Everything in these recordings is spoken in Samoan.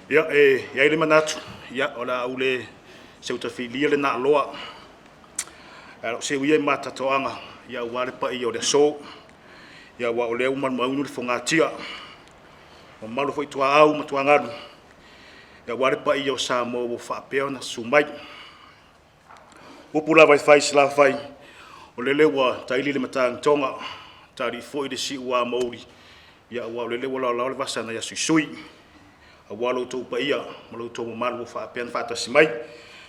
Ia, e i ai le manatu, ia, o le a ou le seutafilia le naaloa, ae o lou seu ia i matatoaga, ia aua le paia o le aso. Ia aua o lea ua malumaunu le fogatia, mamalu foi tuaau ma tuagalu, ia aua le paia o Samoa ua faapea ona susu mai. Upu lava e fai i Salafai, o lele ua taili le matagitoga, talii foi le siuamouli, ia aua o lele ua laolao le vasa nai Asuisui, aua lo outou paia ma lo outou mamalu ua faapea ona faatasi mai.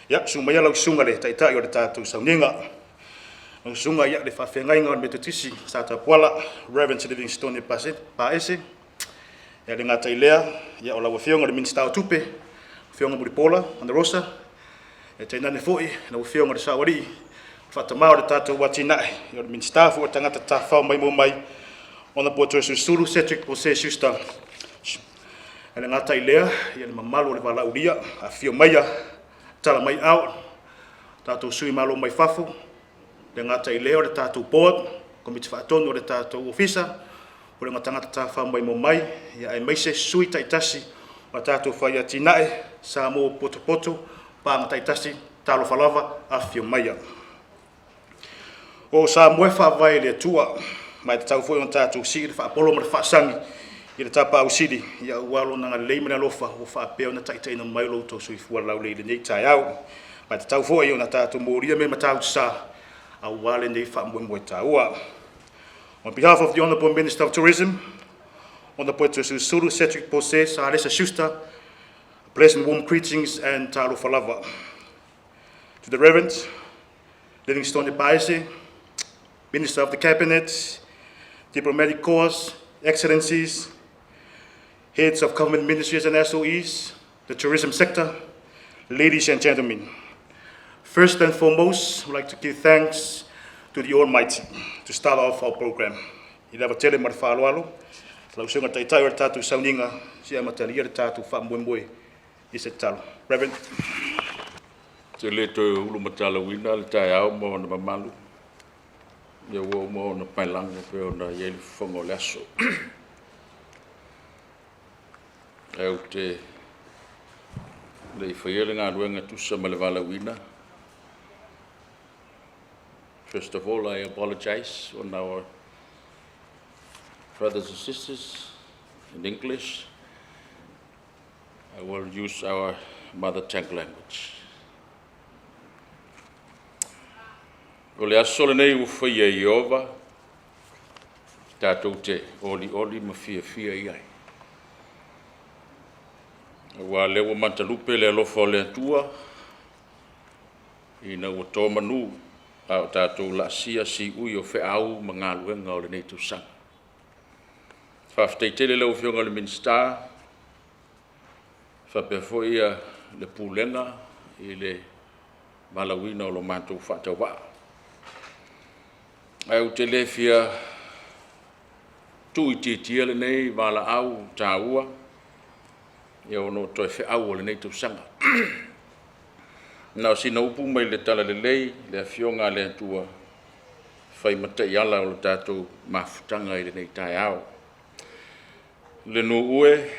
Ia, susu maia lau susuga i le Taitai o le tatou sauniga, lau susuga i le faafeagaiga o le Metotisi Sa Tapuala, Reverend Livingstone Paese. Ia le gata i lea, ia o lau Afioga i le Minisita o Tupe, Afioga Mulipola Anarosa, e tainane foi lau Afioga i le Saoalii, faatamā o le tatou atinae, o le Minisita foi o Tagata Tafafao Maimoa Mai, Hon Toeolesulusulu Cedric Jose Schuster. E le gata i lea, ia le mamalu o le valaaulia, afifio maia, tala mai ao, tatou sui malo mai fafo, le gata i lea o le tatou board, komiti faatonu o le tatou ofisa, o tagata tafafao maimoa mai, ia aemaise sui taitasi o tatou fai atinae, Samoa potopoto, paaga taitasi, talofa lava, afifio maia. O Samoa e faavae i le Atua, ma e tatau foi ona tatou sii le faapolo ma le faasagi i le Tapaau Sili aua Lona agalelei ma le alofa ua faapea ona taitaiina mai lo outou soifua laulelei i lenei taeao. Ma e tatau foi ona tatou molia mea matautu aua lenei faamoemoe taua. On behalf of the Honorable Minister of Tourism, Honorable Toeolesulusulu Cedric Jose Salesa Schuster, pleasant warm greetings and talofa lava. To the Reverend Livingstone Paese, Minister of the Cabinet, Diplomatic Corps, Excellencies, Heads of Government Ministries and SOEs, the tourism sector, ladies and gentlemen. First and foremost, I'd like to give thanks to the Almighty to start off our program. I le ava tele ma le faaaloalo, lau susuga taitai o le tatou sauniga, se i amatalia le tatou faamoemoe i se tatalo. Reverend. Te le toe ulumatalauina le taeao ma ona mamalu, ia ua uma ona paelago pei ona i ai le fofoga o le aso. Ae ou te le i faia le galuega e tusa ma le valaauina, first of all, I apologize on our brothers and sisters in English. I will use our mother tongue language. O le aso lenei ua faia e Ieova, tatou te olioli ma fiafia i ai. Aua o lea ua matalupe le alofa o le Atua ina ua to manu a o tatou laasia siui o feau ma galuega o lenei tausaga. Faafetai tele i lau Afioga i le Minisita faapea foi le Pulega i le valaauina o lo matou faatauvaa. Ae ou te le fia tuuitiitia lenei valaau taua ia ona o toe feau o lenei tausaga. Na o sina upu mai le Talalelei, le Afioga a le Atua, fai ma taiala o le tatou mafutaga i lenei taeao. Le nuu e,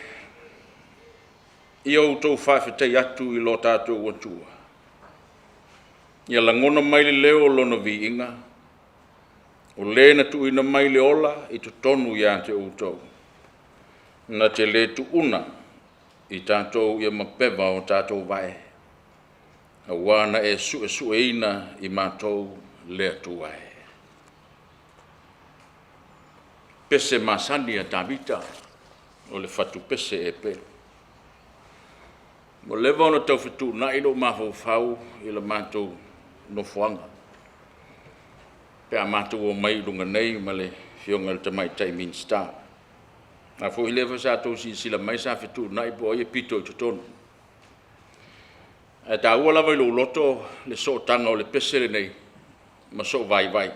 ia outou faafetai atu i lo tatou Atua, ia lagona mai le leo o lona viiga, o le na tuuina mai le ola i totonu ia te outou, na te le tuuna i tatou ia mapeva o tatou vae, aua na e suesueina i matou le Atua e. Pese masani a Tavita, o le fatupese e pele. Ua leva ona tau fetuunai lou mafaufau i le matou nofoaga pe a matou omai i luga nei ma le Afioga i le Tamaitai Minisita. A foi lea sa outou silasila mai sa fetuunai po o ai e pito i totonu. Ae taua lava i lou loto le sootaga o le pese lenei ma sou vaivai.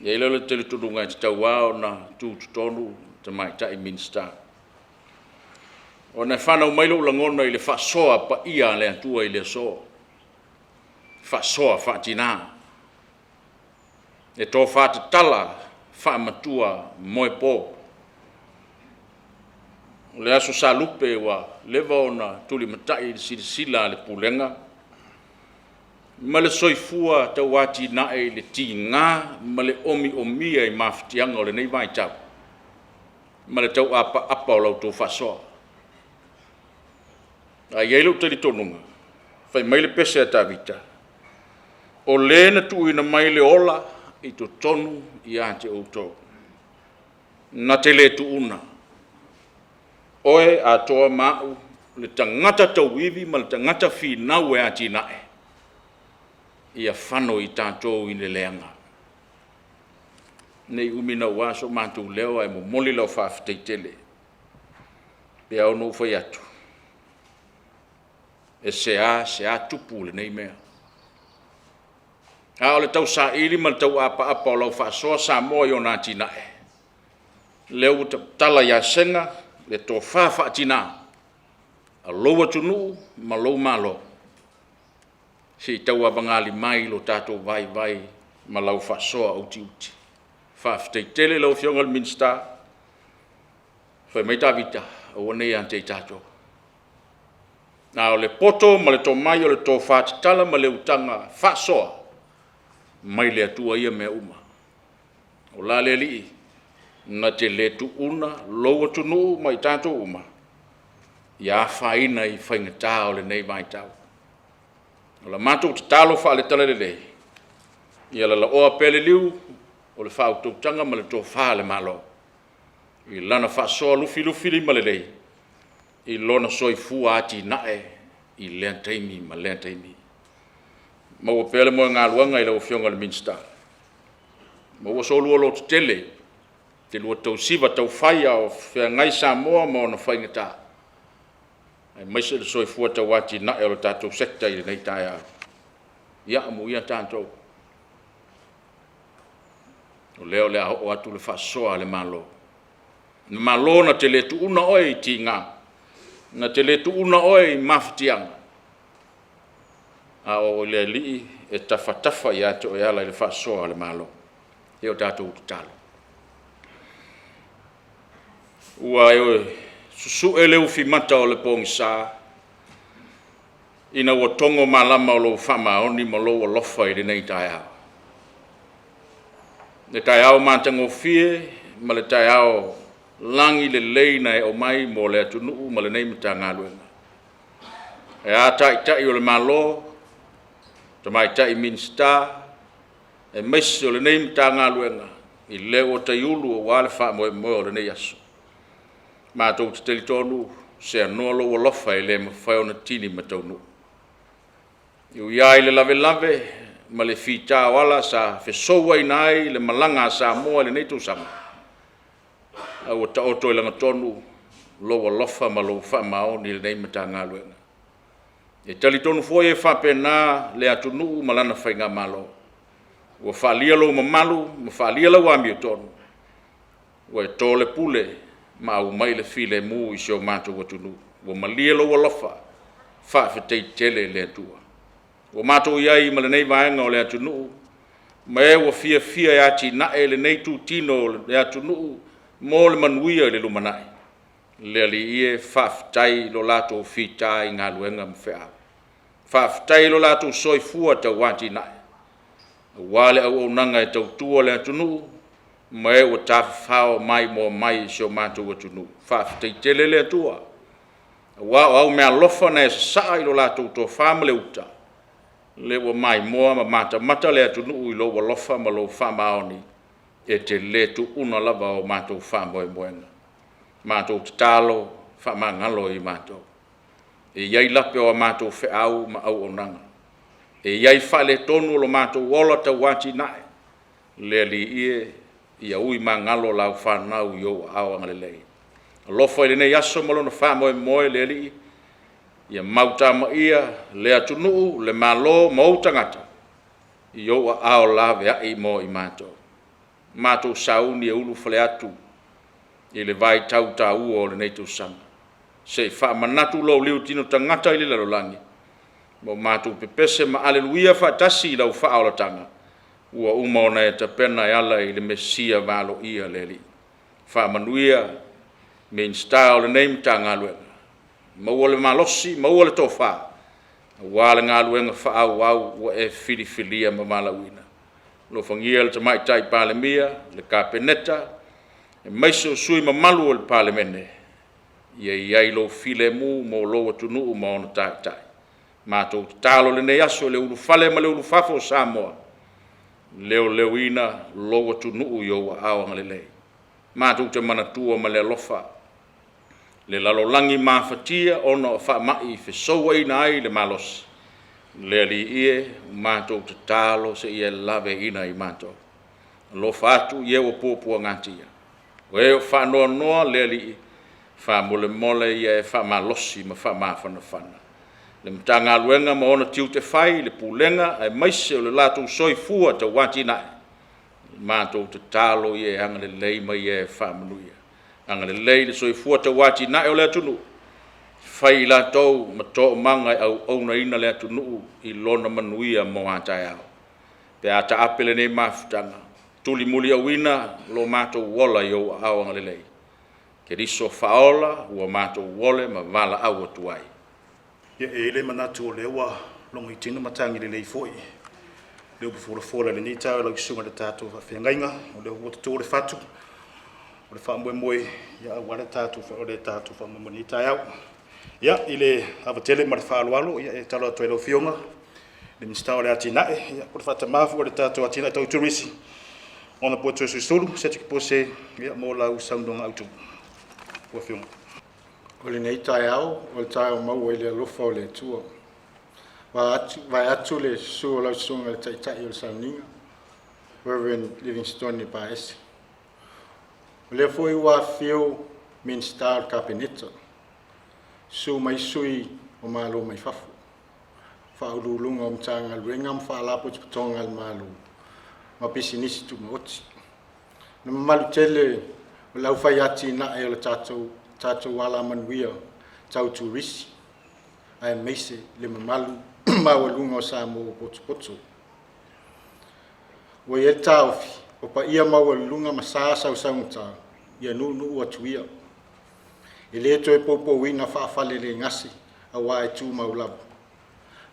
E i ai la le talitonuga e tatau lava ona tutotonu Tamaitai Minisita. Ona e fanau mai lou lagona i le faasoa paia a le Atua i le aso, faasoa faatina, le tofa tatala faamatua moepo. O le aso Salupe ua leva ona tulimatai i le silasila a le Pulega ma le soifua tauatiae i le tiga ma le omiomia i mafatiaga o lenei vaitau ma le tauapaapa o la outou faasoa. Ae i ai lou talitonuga, fai mai le pese a Tavita, o Le na tuuina mai le ola i totonu ia te outou, na te le tuuna oe Atoa ma au, le tagata tauivi ma le tagata finau e atinae, ia fano i tatou i le leaga. Ne i umi naua so matou leo ae momoli lau faafetai tele. E pei lava ona ou fai atu, e sea sea tupu i lenei mea, a o le tausaili ma le tauapaapa o lau faasoa Samoa i ona atinae, lea ua tatala ia sega le tofa faatina a lou atunuu ma lou Malo, se i tauavagalima mai lo tatou vaivai ma lau faasoa utiuti. Faafetai tele i lau Afioga i le Minisita, fai mai Tavita, aua ne i ia te i tatou, a o le poto ma le tomai o le tofa tatala ma le utaga faasoa mai le Atua ia mea uma. O la le Alii, na te le tuuna lou atunuu ma i tatou uma ia afaina i faigata o lenei vaitau. O la matou tatalo faale-Talalelei, ia lalaoa pea le liu o le faautautaga ma le tofa a le Malo i lana faasoa lufilufilimalelei i lona soifua atinae i lea taimi ma lea taimi. Maua pea le moegaluaga i lau Afioga i le Minisita, maua so oulua lototele e te lua tausiva taufai a o feagai Samoa ma ona faigata, aemaise le soifua tauatiae o le tatou Sector i lenei taeao. Ia amuia tatou, o lea o le a oo atu le faasoa a le Malo, le Malo na te le tuuna oe i tiga, na te le tuuna oe i mafatiaga, a o le Alii e tafatafa ia te oe e ala i le faasoa a le Malo. Ia o tatou tatalo. Ua e susue le ufimata o le pogisa ina ua togo malama o lou faamaoni ma lou alofa i lenei taeao. Le taeao matagofie ma le taeao lagi lelei na e aumai mo le atunuu ma lenei Matagaluega. E a Taitai o le Malo, Tamaitai Minisita, aemaise o lenei Matagaluega i lea ua taiulu aua le faamoemoe o lenei aso. Matou te talitonu, seanoa lou alofa e le mafai ona tini ma taunuu. E ui lava i le lavelave ma le fita o ala sa fesouaina ai le malaga a Samoa i lenei tausaga, a ua taoto i lagatonu lou alofa ma lou faamaoni i lenei Matagaluega. E talitonu foi e faapena le atunuu ma lana Faigamalo, ua faaalia lou mamalu ma faaalia lau amiotonu, ua e to le pule ma aumai le filemu i si o matou atunuu. Ua malie lou alofa, faafetai tele i le Atua. Ua matou i ai ma lenei vaega o le atunuu ma e ua fiafia e atinae lenei itutino o le atunuu mo le manuia i le lumanai. Le Alii e, faafetai i lo latou fita i galuega ma feau, faafetai i lo latou soifua tauatiae aua le auaunaga e tautua le atunuu ma e ua tafafao maimoa mai i si o matou atunuu. Faafetai tele le Atua, aua o au meaalofa na e sasaa i lo latou tofa ma le uta, lea ua maimoa ma matamata le atunuu i lou alofa ma lou faamaoni, e te le tuuna lava o matou faamoemoega. Matou tatalo, faamagalo i matou. E i ai lape o a matou feau ma auaunaga, e i ai faaletonu o lo matou ola tauatiae, le Alii e, ia ui magalo lau fanau i ou aao agalelei. Alofa i lenei aso ma lona faamoemoe le Alii, ia mautamaia le atunuu, le Malo ma ou tagata i ou aao laveai mo i matou. Matou sauni e ulufale atu i le vaitau taua o lenei tausaga, se i faamanatu lou liutino tagata i le lalolagi, ma o matou pepese ma aleluia faatasi i lau faaolataga, ua uma ona e tapena e ala i le Mesia valoia le Alii. Faamanuia. Minisita o lenei Matagaluega, maua le malosi, maua le tofa aua le galuega faaauau ua e filifilia ma valaauina. Alofagia le Tamaitai Palemia, le Kapeneta aemaise o sui usufono mamalu o le Palemene, ia i ai lou filemu mo lou atunuu ma ona taitai. Matou tatalo i lenei aso i le ulufale ma le ulufafo o Samoa, leoleoina lou atunuu i ou aao agalelei. Matou te manatua ma le alofa le lalolagi mafatia ona o faamai fesouaina ai le malosi. Le Alii e, matou tatalo se i e laveaiina i matou. Alofa atu i e ua puapuagatia, o e o faanoanoa le Alii, faamolemole ia e faamalosi ma faamafanafana. Le Matagaluega ma ona tiute fai, le Pulega aemaise o le latou soifua tauatiae, matou tatalo ia e agalelei ma ia e faamanuia. Agalelei i le soifua tauatiae o le atunuu, fai i latou ma toomaga e auaunaina le atunuu i lona manuia mo a taeao. Pe a taape lenei mafutaga, tulimuliauina lo matou ola i ou aao agalelei. Keriso faaola ua matou ole ma valaau atu ai. Ia, e i ai le manatu o lea ua logoitino matagi lelei foi le upu folafola i lenei taeao i lau susuga i le tatou faafeagaiga, o lea ua toto le fatu o le faamoemoe aua le tatou faamoemoe i lenei taeao. Ia, i le ava tele ma le faaaloalo e tatalo atu ai i lau Afioga i le Minisita o Atinae, po o le faatama foi o le tatou atinae tau turisi, Hon Toeolesulusulu Cedric Pose mo lau saunoaga autu. Lau Afioga. O lenei taeao, o le taeao maua i le alofa o le Atua. Vaeatu le susu o lau Susuga i le Taitai o le Sauniga, Reverend Livingstone Paese. O lea foi ua afifio Minisita o le Kapeneta, susu mai sui o Malo mai fafo, Faauluuluga o Matagaluega ma Faalapotopotoga a le Malo ma Pisinisi Tumaoti. Le mamalu tele o le aufai atinae o le tatou alamanuia tau turisi aemaise le mamalu maualuga o Samoa ua potopoto. Ua i ai le taofi, o paia maualuluga ma sa sausaugata, ia nuunuu atu ia, e le toe poupouina faafalelegase aua e tumau lava.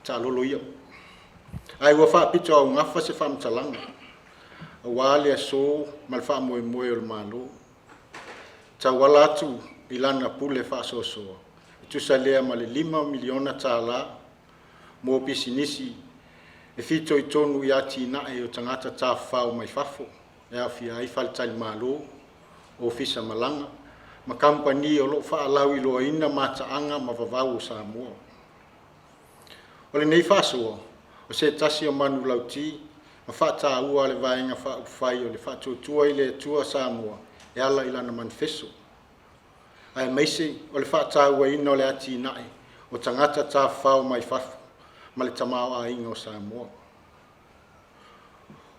Taalolo ia. Ae ua faapitoaugafa se faamatalaga aua le aso ma le faamoemoe o le Malo e tauala atu i lana pule faasoasoa e tusa lea ma le $5 miliona mo pisinisi e fitoitonu i atinae o tagata tafafao mai fafo e aofia ai faletalimalo, ofisa malaga ma kamupani o lo o faalauiloaina mataaga ma vavau o Samoa. O lenei faasoa, o se tasi o manulauti ma faataua a le Vaega Faaupufai o le Faatuatua i le Atua Samoa e ala i lana manifeso, aemaise o le faatauaina o le atinae o tagata tafafao mai fafo ma le tamaoaiga o Samoa.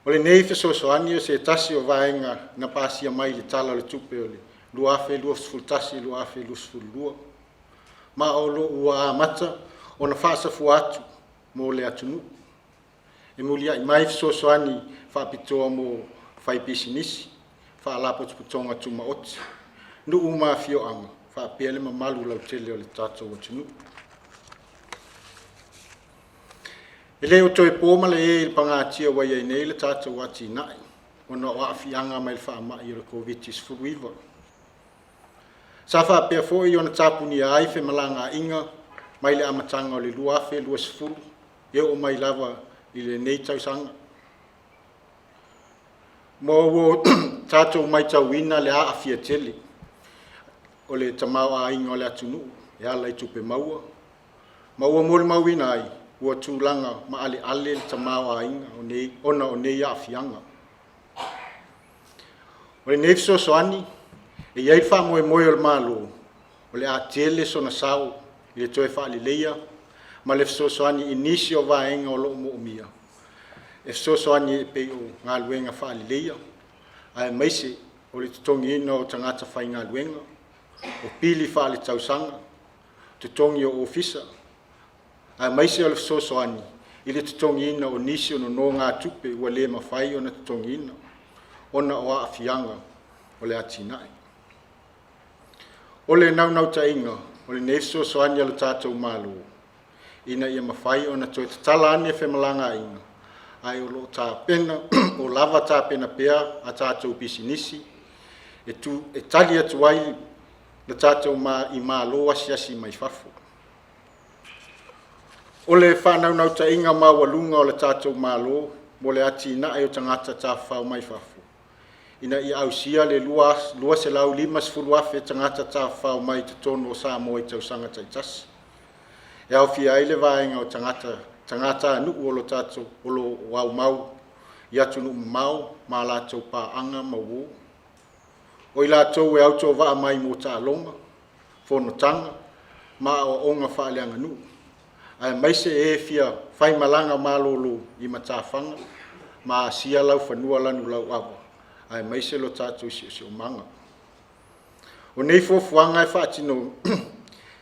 O lenei fesoasoani o se tasi o vaega na pasia mai i le Tala o le Tupe o le 2021/2022, ma o lo o ua amata ona faasafua atu mo le atunuu. E muliai mai fesoasoani faapitoa mo faipisinisi, faalapotopotoga tumaoti, nuu ma afioaga faapea le mamalu lautele o le tatou atunuu. E le o toe po malae i le pagatia ua i ai nei le tatou atinae ona o aafiaga mai le faamai o le Koviti-19. Sa faapea foi ona tapunia ai femalagaaiga mai le amataga o le 2020 e oo mai lava i lenei tausaga. Ma ua tatou matauina le aafia tele o le tamaoaiga o le atunuu e ala i tupe maua, ma ua molimauina ai ua tulaga maaleale le tamaoaiga ona o nei aafiaga. O lenei fesoasoani, e i ai le faamoemoe o le Malo o le a tele sona sao i le toe faaleleia ma le fesoasoani i nisi o vaega o lo o moomia e fesoasoani e pei o galuega faaleleia, aemaise o le totogiina o tagata faigaluega, o pili faaletausaga, totogi o ofisa, aemaise o le fesoasoani i le totogiina o nisi o nonogatupe ua le mafai ona totogiina ona o aafiaga o le atinae. O le naunautaiga o lenei fesoasoani a le tatou Malo, ina ia mafai ona toe tatala ane femalagaaiga, ae o lo o tapena o lava tapena pea a tatou pisinisi e tali atu ai le tatou i malo asiasi mai fafo. O le faanaunautaiga maualuga o le tatou Malo mo le atinae o tagata tafafao mai fafo, ina ia ausia le 250,000 tagata tafafao mai i totonu o Samoa i tausaga taitasi, e aofia ai le vaega o tagatanuu o lo o aumau i atunuu mamao ma a latou paaga ma uo. O i latou e autovaa mai mo taaloga, fonotaga ma aoaoga faaleaganuu, aemaise e fia faimalaga malolo i matafaga ma asia laufanua lanulauava aemaise lo tatou siosiomaga. O nei fuafuaga e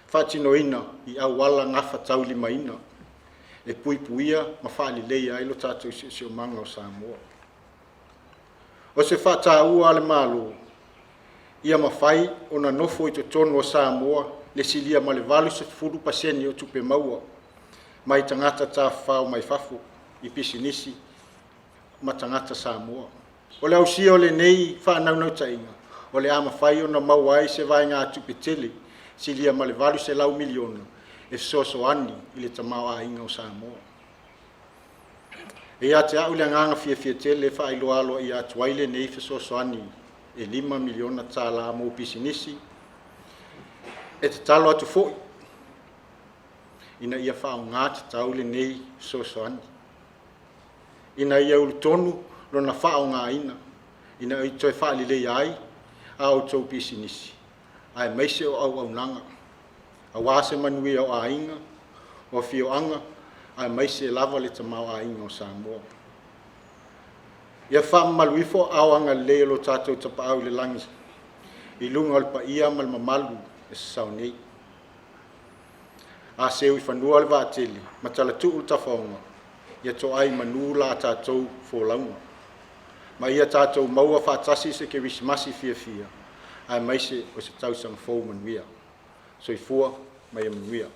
faatinoina i auala gafataulimaina e puipuia ma faaleleia ai lo tatou siosiomaga o Samoa. O se faataua a le Malo ia mafai ona nofo i totonu o Samoa le silia ma le 80% o tupe maua mai tagata tafafao mai fafo i pisinisi ma tagata Samoa. O le ausia o lenei faanaunautaiga, o le a mafai ona maua ai se vaegatupe tele silia ma le $800 miliona e fesoasoani i le tamaoaiga o Samoa. E ia te au le agaga fiafia tele e faailoa aloaia atu ai lenei fesoasoani e $5 miliona mo pisinisi. E tatalo atu foi ina ia faaaoga tatau lenei fesoasoani, ina ia ulutonu lona faaaogaina ina ia toe faaleleia ai a outou pisinisi aemaise o auaunaga aua se manuia o aiga, o afioaga aemaise lava le tamaoaiga o Samoa. Ia faamamalu ifo aao agalelei o lo tatou Tapaau i le lagi i luga o le paia ma le mamalu e sasao nei. A seu i fanua le vaatele ma talatuu le tafaoga, ia toai i manu la tatou folauga, ma ia tatou maua faatasi se Kerisimasi fiafia aemaise o se tausaga fou manuia. Soifua ma ia manuia.